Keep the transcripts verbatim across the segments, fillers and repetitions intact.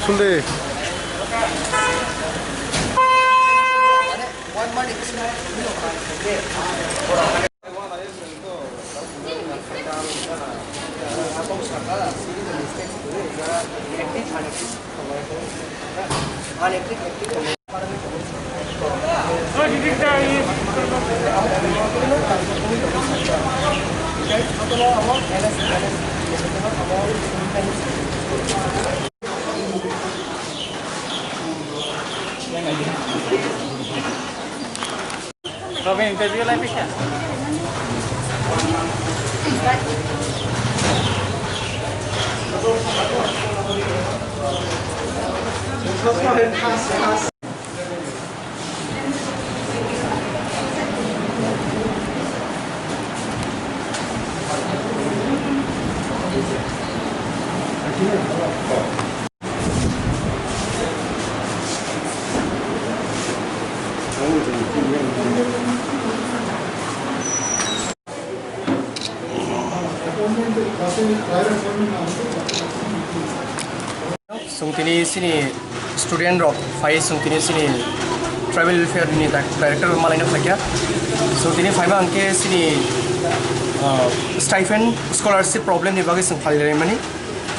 Sunday. Robin, interview lai pisa. Chwng tini chini student rok phai, chwng tini chini tribal welfare ni di-, director malaina phaikha. Chwng tini phaima hwnkhe chini, ah, stipend scholarship problem ni bagwi chwng phalwi laimani.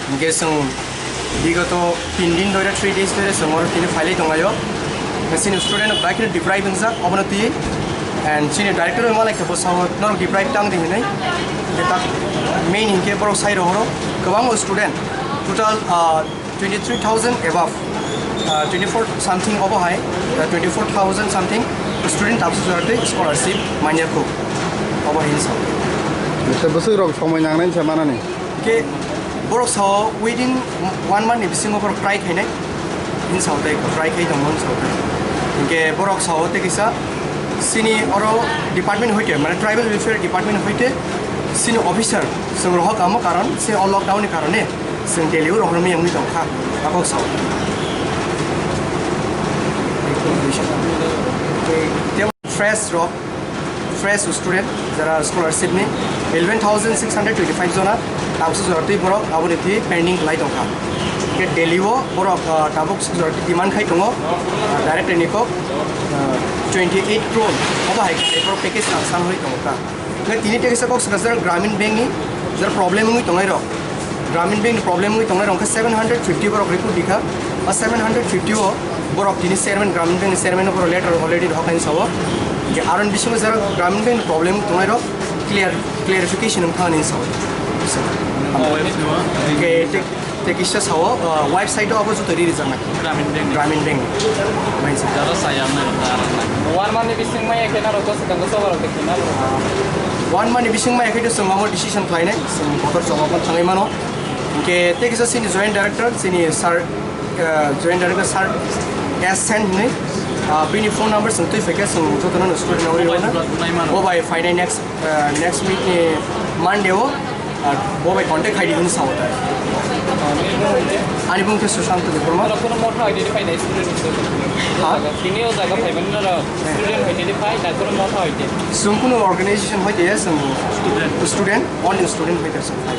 Hingke chwng bigoto tin din dhoire, three days dhoire chwng oro tini phailai tonglaio. Chini student rok bai kheno deprive wngjak obono twi. And chini director bai malai khe bo sao norok deprive tang di hinwi. Hingke tak main hingke borok sai rohoro kwbangma student total, ah, twenty three thousand above, ah, twenty four something obo hai, ah, twenty four thousand something student tabuk jora twi scholarship manya kho obo hinwi sao. Bwswk rok somoi nangnai se manani. Hingke borok sao within one month ni bisingo borok try khainai, hin sao tei try khai tongmani sao tei. Hingke borok sao tei kisa chini oro department hoite, mane tribal welfare department hoite chini officer chwng rohor kamo karon se o lockdown ni karone chwng Delhi o rohormani wngwi tongkha, tabuk sao. Tei fresh rok, fresh student, jara scholarship ni eleven thousand six hundred twenty five jona, tabuksa jora twi borok aboni twi pending khlai tongkha. Hingke Delhi o borok, ah, tabuk jora twi demand khai tongo, ah, director ni kok, ah, twenty eight crore obo hai khe borok package rang san hoi tongo kha. Hingke tini tei kisa kok swkajak Gramin Bank ni, jara problem wngwi tongnai rok. Gramin Bank ni problem wngwi tongnai rok khe seven hundred fifty borok report dikha. A seven hundred fifty o borok tini chairman, Gramin Bank ni chairman o borok letter already rohor kaisa o. Je aron bisingo jara Gramin Bank ni problem wngwi tongnai rok clear, clarification wngkha hinwi sao. Hingke te, te kisa sao, uh, website o abo joto riri jaknai. Gramin Bank. Gramin Bank. Main sa. Jara saya na, jara na. One month ni bising maya khe na rok, swkang swkang rok khe na rok. One month ni bising maya khe to swngamo decision khlainai, swng kotor jawab thangwi mano. Hingke tei kisa chini joint director, chini sir, uh, joint director sir S Sen hinwi, uh, bini phone number swng twi phaikhe swng jotono student nangri rwna. Bo bai phainai next, uh, next week ni Monday o. Ar bo bai contact khai di hinwi sao ta. Ani bung khe Sushant Debbarma. Nara kono motha hoite di phainai student hisabe. Ha? Tini o jaga phaimani nara student hoite di phai, na kono motha hoite? Chwng kono organization hoite ya, chwng student, only student hoite chwng phai.